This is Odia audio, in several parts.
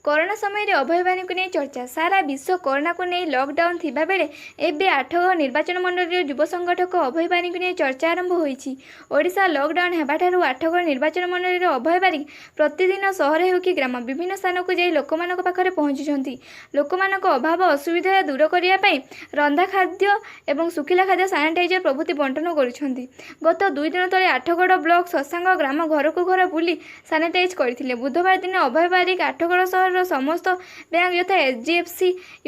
କରୋନା ସମୟରେ ଅଭୟ ବାରିକଙ୍କୁ ନେଇ ଚର୍ଚ୍ଚା। ସାରା ବିଶ୍ୱ କରୋନାକୁ ନେଇ ଲକଡାଉନ୍ ଥିବାବେଳେ ଏବେ ଆଠଗଡ଼ ନିର୍ବାଚନ ମଣ୍ଡଳୀର ଯୁବ ସଂଗଠକ ଅଭୟ ବାରିକଙ୍କୁ ନେଇ ଚର୍ଚ୍ଚା ଆରମ୍ଭ ହୋଇଛି। ଓଡ଼ିଶା ଲକଡାଉନ୍ ହେବାଠାରୁ ଆଠଗଡ଼ ନିର୍ବାଚନ ମଣ୍ଡଳୀର ଅଭୟ ବାରିକ ପ୍ରତିଦିନ ସହର ହେଉ କି ଗ୍ରାମ, ବିଭିନ୍ନ ସ୍ଥାନକୁ ଯାଇ ଲୋକମାନଙ୍କ ପାଖରେ ପହଞ୍ଚୁଛନ୍ତି। ଲୋକମାନଙ୍କ ଅଭାବ ଅସୁବିଧା ଦୂର କରିବା ପାଇଁ ରନ୍ଧା ଖାଦ୍ୟ ଏବଂ ଶୁଖିଲା ଖାଦ୍ୟ, ସାନିଟାଇଜର ପ୍ରଭୃତି ବଣ୍ଟନ କରୁଛନ୍ତି। ଗତ 2 ଦିନ ତଳେ ଆଠଗଡ଼ ବ୍ଲକ ଶଶାଙ୍ଗ ଗ୍ରାମ ଘରକୁ ଘର ବୁଲି ସାନିଟାଇଜ୍ କରିଥିଲେ। ବୁଧବାର ଦିନ ଅଭୟ ବାରିକ ଆଠଗଡ଼ ସହରର ସମସ୍ତ ବ୍ୟାଙ୍କ ଯଥା HDFC,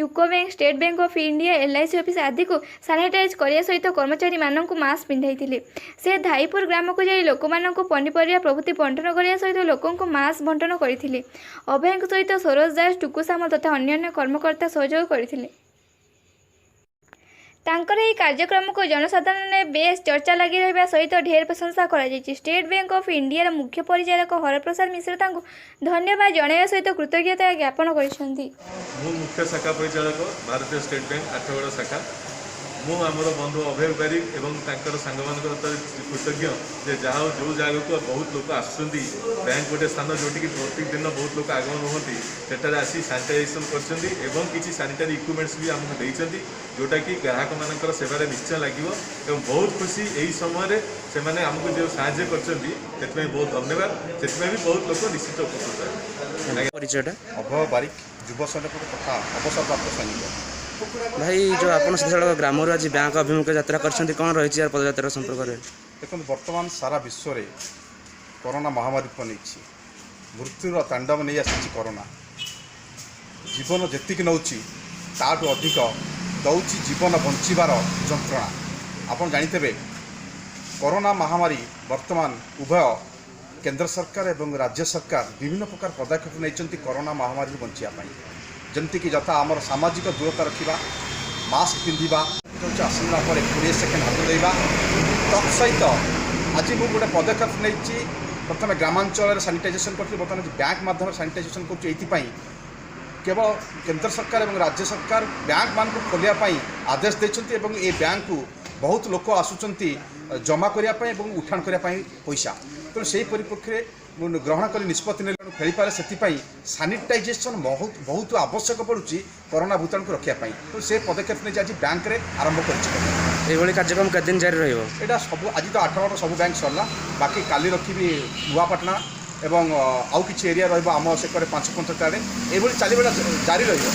UCO bank, state bank of India, LIC office ଆଦିକୁ ସାନିଟାଇଜ୍ କରିବା ସହିତ କର୍ମଚାରୀମାନଙ୍କୁ ମାସ୍କ ପିନ୍ଧାଇଥିଲେ। ସେ ଧାଇପୁର ଗ୍ରାମକୁ ଯାଇ ଲୋକମାନଙ୍କୁ ପନିପରିବା ପ୍ରଭୃତି ବଣ୍ଟନ କରିବା ସହିତ ଲୋକଙ୍କୁ ମାସ୍କ ବଣ୍ଟନ କରିଥିଲେ। ଅଭୟଙ୍କ ସହିତ ସରୋଜ ଦାସ, ଟୁକୁ ସାମଲ ତଥା ଅନ୍ୟାନ୍ୟ କର୍ମକର୍ତ୍ତା ସହଯୋଗ କରିଥିଲେ। ତାଙ୍କର ଏହି କାର୍ଯ୍ୟକ୍ରମକୁ ଜନସାଧାରଣରେ ବେଶ୍ ଚର୍ଚ୍ଚା ଲାଗି ରହିବା ସହିତ ଢେର ପ୍ରଶଂସା କରାଯାଇଛି। ଷ୍ଟେଟ୍ ବ୍ୟାଙ୍କ ଅଫ୍ ଇଣ୍ଡିଆର ମୁଖ୍ୟ ପରିଚାଳକ ହରପ୍ରସାଦ ମିଶ୍ର ତାଙ୍କୁ ଧନ୍ୟବାଦ ଜଣାଇବା ସହିତ କୃତଜ୍ଞତା ଜ୍ଞାପନ କରିଛନ୍ତି। ମୁଁ ମୁଖ୍ୟ ଶାଖା ପରିଚାଳକ, ଭାରତୀୟ ଷ୍ଟେଟ୍ ବ୍ୟାଙ୍କ, ଆଠଗଡ଼ ଶାଖା। ମୁଁ ଆମର ବନ୍ଧୁ ଅଭୟ ବାରିକ ଏବଂ ତାଙ୍କର ସାଙ୍ଗମାନଙ୍କ ହାତରେ କୃତଜ୍ଞ ଯେ ଯାହା ହଉ, ଯେଉଁ ଜାଗାକୁ ବହୁତ ଲୋକ ଆସୁଛନ୍ତି, ବ୍ୟାଙ୍କ ଗୋଟେ ସ୍ଥାନ ଯେଉଁଠିକି ପ୍ରତ୍ୟେକ ଦିନ ବହୁତ ଲୋକ ଆଗମନ ହୁଅନ୍ତି, ସେଠାରେ ଆସି ସାନିଟାଇଜେସନ୍ କରିଛନ୍ତି ଏବଂ କିଛି ସାନିଟାରୀ ଇକ୍ୱିପମେଣ୍ଟସ୍ ବି ଆମକୁ ଦେଇଛନ୍ତି, ଯେଉଁଟାକି ଗ୍ରାହକମାନଙ୍କର ସେବାରେ ନିଶ୍ଚୟ ଲାଗିବ। ଏବଂ ବହୁତ ଖୁସି, ଏହି ସମୟରେ ସେମାନେ ଆମକୁ ଯେଉଁ ସାହାଯ୍ୟ କରିଛନ୍ତି, ସେଥିପାଇଁ ବହୁତ ଧନ୍ୟବାଦ। ସେଥିପାଇଁ ବି ବହୁତ ଲୋକ ନିଶ୍ଚିତ ଉପକୃତ ହେବେ। ପରିଚୟଟା? ଅଭୟ ବାରିକ, ଯୁବ ସୈନିକ ତଥା ଅବସରପ୍ରାପ୍ତ ସୈନିକ। ଭାଇ, ଯେଉଁ ଆପଣ ସିଧାସଳଖ ଗ୍ରାମରୁ ଆଜି ବ୍ୟାଙ୍କ ଅଭିମୁଖେ ଯାତ୍ରା କରିଛନ୍ତି, କ'ଣ ରହିଛି ୟାର ପଦଯାତ୍ରା ସମ୍ପର୍କରେ? ଦେଖନ୍ତୁ, ବର୍ତ୍ତମାନ ସାରା ବିଶ୍ୱରେ କରୋନା ମହାମାରୀ ରୂପ ନେଇଛି। ମୃତ୍ୟୁର ତାଣ୍ଡବ ନେଇ ଆସିଛି କରୋନା। ଜୀବନ ଯେତିକି ନେଉଛି, ତାଠୁ ଅଧିକ ଦେଉଛି ଜୀବନ ବଞ୍ଚିବାର ଯନ୍ତ୍ରଣା। ଆପଣ ଜାଣିଥିବେ, କରୋନା ମହାମାରୀ ବର୍ତ୍ତମାନ ଉଭୟ କେନ୍ଦ୍ର ସରକାର ଏବଂ ରାଜ୍ୟ ସରକାର ବିଭିନ୍ନ ପ୍ରକାର ପଦକ୍ଷେପ ନେଇଛନ୍ତି କରୋନା ମହାମାରୀରୁ ବଞ୍ଚିବା ପାଇଁ। ଯେମିତିକି ଯଥା ଆମର ସାମାଜିକ ଦୂରତା ରଖିବା, ମାସ୍କ ପିନ୍ଧିବା, ହେଉଛି ଆସିଲା ପରେ 20 ସେକେଣ୍ଡ ହାତ ଧୋଇବା। ତତ୍ ସହିତ ଆଜି ମୁଁ ଗୋଟେ ପଦକ୍ଷେପ ନେଇଛି। ପ୍ରଥମେ ଗ୍ରାମାଞ୍ଚଳରେ ସାନିଟାଇଜେସନ୍ କରୁଥିଲି, ବର୍ତ୍ତମାନ ଆଜି ବ୍ୟାଙ୍କ ମାଧ୍ୟମରେ ସାନିଟାଇଜେସନ୍ କରୁଛି। ଏଇଥିପାଇଁ କେବଳ କେନ୍ଦ୍ର ସରକାର ଏବଂ ରାଜ୍ୟ ସରକାର ବ୍ୟାଙ୍କମାନଙ୍କୁ ଖୋଲିବା ପାଇଁ ଆଦେଶ ଦେଇଛନ୍ତି ଏବଂ ଏ ବ୍ୟାଙ୍କକୁ ବହୁତ ଲୋକ ଆସୁଛନ୍ତି ଜମା କରିବା ପାଇଁ ଏବଂ ଉଠାଣ କରିବା ପାଇଁ ପଇସା। ତେଣୁ ସେହି ପରିପ୍ରେକ୍ଷୀରେ ମୁଁ ଗ୍ରହଣ କରି ନିଷ୍ପତ୍ତି ନେଲି ଖେଳିପାରେ, ସେଥିପାଇଁ ସାନିଟାଇଜେସନ୍ ବହୁତ ବହୁତ ଆବଶ୍ୟକ ପଡ଼ୁଛି କରୋନା ଭୂତାଣୁକୁ ରଖିବା ପାଇଁ। ତେଣୁ ସେ ପଦକ୍ଷେପ ନେଇଛି, ଆଜି ବ୍ୟାଙ୍କରେ ଆରମ୍ଭ କରିଛି। ଏଇଭଳି କାର୍ଯ୍ୟକ୍ରମ କେତେ ଦିନ ଜାରି ରହିବ? ଏଇଟା ସବୁ ଆଜି ତ ଆଠଗଡ଼ ସବୁ ବ୍ୟାଙ୍କ ସରିଲା। ବାକି କାଲି ରଖିବି ନୂଆପାଟଣା ଏବଂ ଆଉ କିଛି ଏରିଆ ରହିବ ଆମ ସେକରେ ପାଞ୍ଚ ପଞ୍ଚାୟତ ଆଡ଼େ। ଏଇଭଳି ଚାଲିବ, ଜାରି ରହିବ।